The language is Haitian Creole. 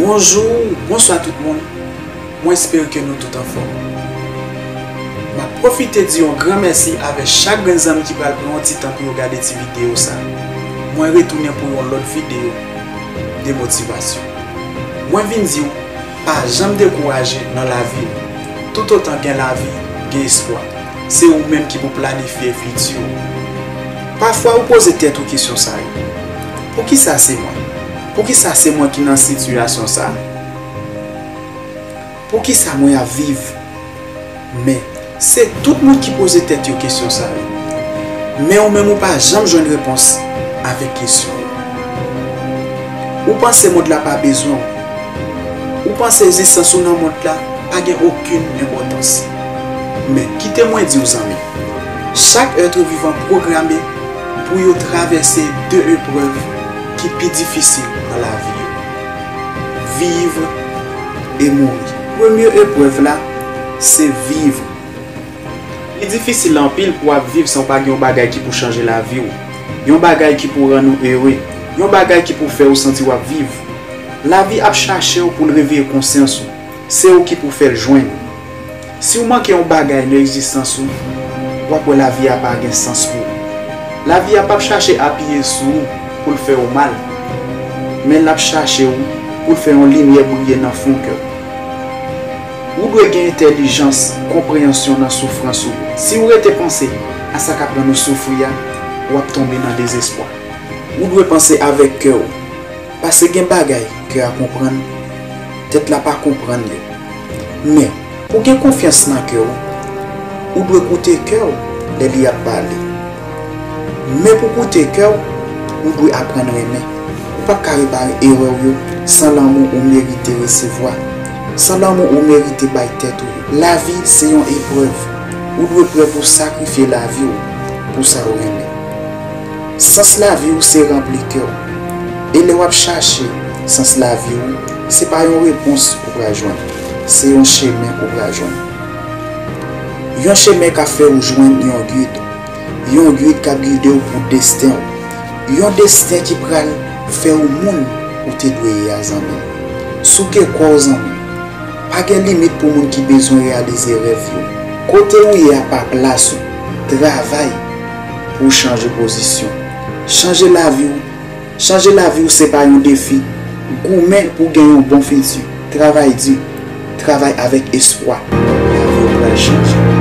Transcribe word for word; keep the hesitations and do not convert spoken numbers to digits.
Bonjou, bonswa tout moun. Mwen espere ke nou tout anfòm. M ap pwofite di yon gran mèsi avè chak grenn zanmi ki pral pran yon ti tan pou yo gade ti videyo sa. Mwen retounen pou yon lòt videyo de motivasyon. Mwen vin di w, pa janm dekouraje nan lavi w. Toutotan gen lavi, gen espwa. Se ou menm ki pou planifye fiti w. Pafwa ou poze tèt ou kesyon sa yo. Poukisa se mwen? Poukisa se mwen ki nan sitiyasyon sa? Poukisa mwen ap viv? Men, se tout moun ki poze tèt yo kesyon sa yo. Men ou menm ou pa janm jwenn repons avèk kesyon yo. Ou panse mond la pa bezwen w. Ou panse egzistans ou nan mond la pa gen okenn enpòtans. Men, kite mwen di w zanmi, chak èt vivan pwograme pou yo travèse de eprèv ki pi difisil nan lavi yo. Viv e mouri. Premye eprèv la, se viv. Li difisil anpil pou w ap viv san w pa gen yon bagay ki pou chanje lavi w. Yon bagay ki pou rann ou ere. Yon bagay ki pou fè w santi w ap viv. Lavi ap chache w pou l reveye konsyans ou. Se ou ki pou fè l jwenn ou. Si w manke yon bagay nan egzistans ou, w ap wè lavi a pa gen sans pou ou. Lavi a p ap chache apiye sou ou pou l fè w mal, men l ap chache w pou l fè yon limyè briye nan fon kè w. Ou dwe gen entèlijans, konpreyansyon nan soufrans ou yo. Si w rete panse a sa k ap rann ou soufri a, w ap tonbe nan dezespwa. Ou dwe panse avèk kè w. Paske gen bagay kè a konprann, tèt la pa konprann yo. Men, pou gen konfyans nan kè w, ou dwe koute kè w lè li ap pale. Men pou koute kè w, ou dwe aprann renmen. Ou p ap ka repare erè w yo san lanmou ou merite resevwa, san lanmou ou merite bay tèt ou yo. Lavi se yon eprèv. Ou dwe prè pou sakrifye lavi w pou sa w renmen. Sans lavi w se ranpli kè w. E lè w ap chache sans lavi w, se pa yon repons ou pral jwenn. Se yon chemen ou pral jwenn. Yon chemen k ap fè w jwenn yon gid. Yon gid k ap gide w pou desten w. Yon desten ki pral fè w moun ou te dwe ye a, zanmi m. Souke kò w, zanmi m. Pa gen limit pou moun ki bezwen reyalize rèv yo. Kote w ye a pa plas ou. Travay pou w chanje pozisyon. Chanje lavi w. Chanje lavi w se pa yon defi. Goumen pou w gen yon bon fiti. Travay di. Travay avèk espwa. Lavi w pral chanje.